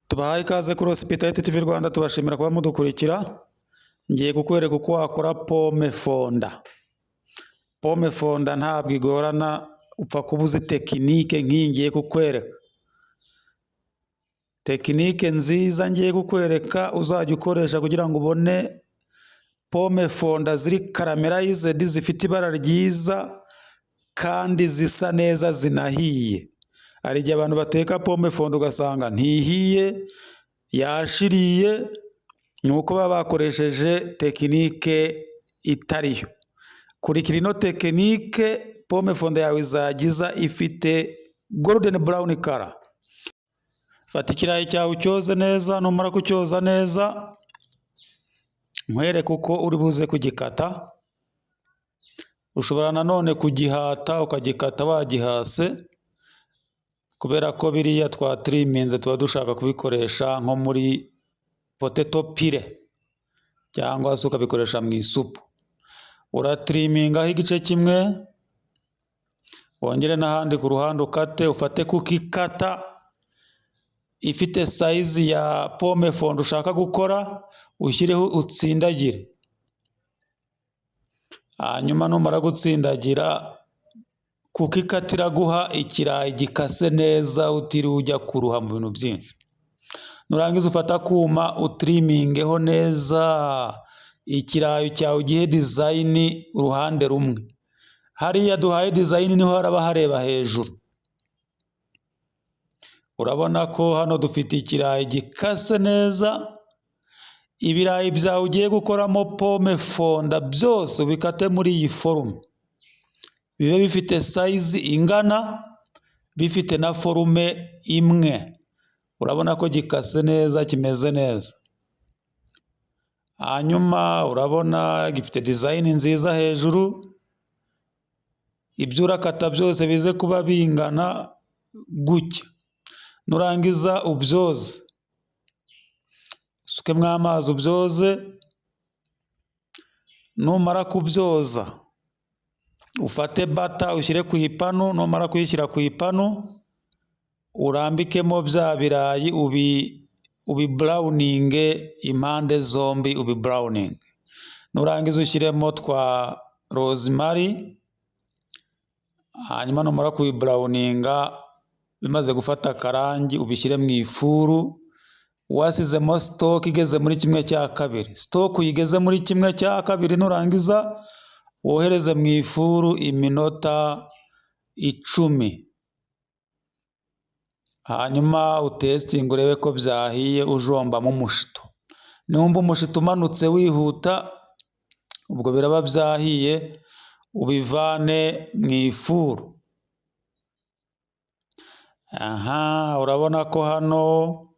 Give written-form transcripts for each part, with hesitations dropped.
Tubahaye ikaze kuri Hospitality TV Rwanda, tubashimira kuba mudukurikira. Ngiye kukwereka uko wakora pomme fondant. Pomme fondant ntabwo igorana, upfa kuba uzi technique nk'iyi ngiye kukwereka. Technique nziza ngiye kukwereka uzajya ukoresha kugira ngo ubone pomme fondant ziri caramelized, zifite ibara ryiza kandi zisa neza, zinahiye. Hari igihe abantu bateka pomme fondant ugasanga ntihiye, yashiriye, ni uko baba bakoresheje technique itariyo. Kurikira ino technique, pomme fondant yawe izajya iza ifite golden brown color. Fata ikirayi cyawe ucyoze neza, numara kucyoza neza, nkwereke uko uri buze kugikata. Ushobora nanone kugihata, ukagikata wagihase, kubera ko biriya twatiriminze tuba dushaka kubikoresha nko muri potato purée cyangwa se ukabikoresha mu isupu. Uratirimingaho igice kimwe, wongere n'ahandi ku ruhande ukate, ufate cookie cutter ifite size ya pomme fondant ushaka gukora, ushyireho utsindagire. Hanyuma numara gutsindagira, cookie cutter iraguha ikirayi gikase neza utiriwe ujya kuruha mu bintu byinshi. Nurangiza ufate akuma utirimingeho neza, ikirayi cyawe ugihe design uruhande rumwe. Hariya duhaye design niho haraba hareba hejuru. Urabona ko hano dufite ikirayi gikase neza, ibirayi byawe ugiye gukoramo pomme fondant byose ubikate muri iyi forme. Bibe bifite size ingana, bifite na forme imwe. Urabona ko gikase neza, kimeze neza. Hanyuma urabona gifite design nziza hejuru, ibyo urakata byose bize kuba bingana gutya. Nurangiza ubyoze, usukemo amazi ubyoze, numara kubyoza ufate butter ushyire ku ipanu, numara kuyishyira ku ipanu urambikemo bya birayi, ubiburawuninge impande zombi, ubiburawuninge. Nurangiza ushyiremo twa rosemary, hanyuma numara kubiburawuninga bimaze gufata akarangi, ubishyire mu ifuru wasizemo stock igeze muri 1/2. Stock uyigeze muri 1/2, nurangiza wohereze mu ifuru iminota 10. Hanyuma utesitinge urebe ko byahiye ujombamo umushito. Niwumva umushito umanutse wihuta, ubwo biraba byahiye, ubivane mu ifuru. Aha urabona ko hano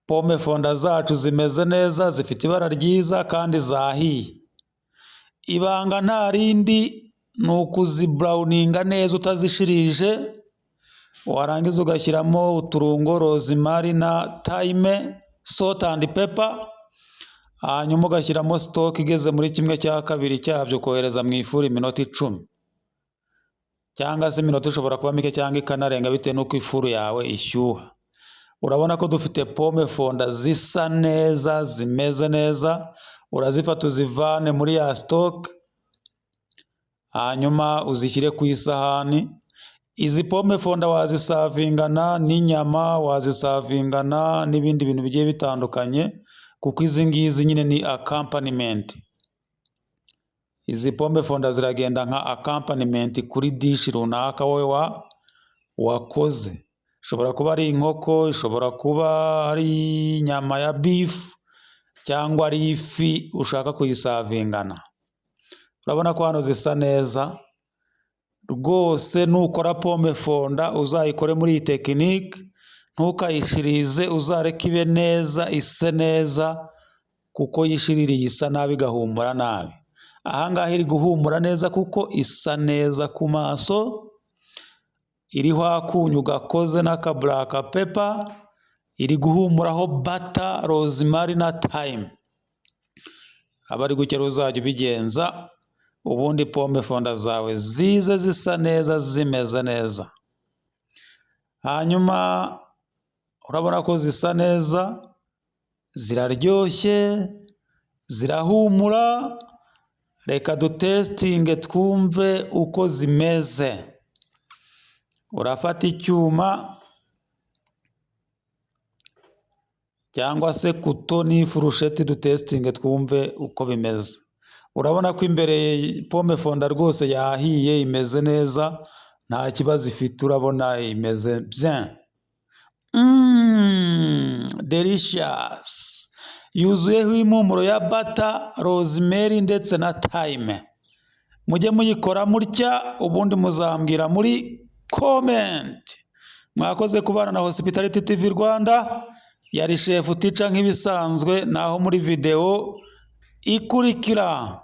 pomme fondant zacu zimeze neza, zifite ibara ryiza kandi zahiye. Ibanga nta rindi ni ukuziburawuninga neza utazishirije, warangiza ugashyiramo uturungo rosemary na thyme, salt and pepper, hanyuma ugashyiramo stock igeze muri 1/2 cyabyo, ukohereza mu ifuru iminota 10. Cyangwa se iminota ishobora kuba mike cyangwa ikanarenga bitewe n'uko ifuru yawe ishyuha. Urabona ko dufite pomme fondant zisa neza, zimeze neza, urazifata uzivane muri ya stock, hanyuma uzishyire ku isahani. Izi pomme fondant wazisavingana n'inyama, wazisavingana n'ibindi bintu bigiye bitandukanye, kuko izi ngizi nyine ni accompaniment. Izi pomme fondant ziragenda nka accompaniment kuri dish runaka wowe wakoze. Ishobora kuba ari inkoko, ishobora kuba ari inyama ya beef cyangwa ari ifi ushaka kuyisavingana. Urabona ko hano zisa neza rwose. Nukora pomme fondant uzayikore muri iyi technique, ntukayishirize, uzareke ibe neza, ise neza, kuko yishiririye isa nabi, igahumura nabi. Aha ngaha iri guhumura neza kuko isa neza ku maso, iriho akunyu gakoze n'aka black pepper, iri guhumuraho butter, rosemary na thyme. Aba ari gutya uzajya ubigenza, ubundi pomme fondant zawe zize zisa neza, zimeze neza. Hanyuma Urabona ko zisa neza, ziraryoshye, zirahumura, reka dutesitinge twumve uko zimeze. Urafata icyuma cyangwa se couteau n'ifurusheti dutesitinge twumve uko bimeze. Urabona ko imbere pome fondant rwose yahiye, imeze neza, nta kibazo ifite, urabona imeze bien. Delicious! Yuzuyeho impumuro ya butter, rosemary ndetse na thyme. Mujye muyikora mutya, ubundi muzambwira muri comment. Mwakoze kubana na Hospitality TV Rwanda, yari Chef Tica nk'ibisanzwe, naho muri videwo ikurikira.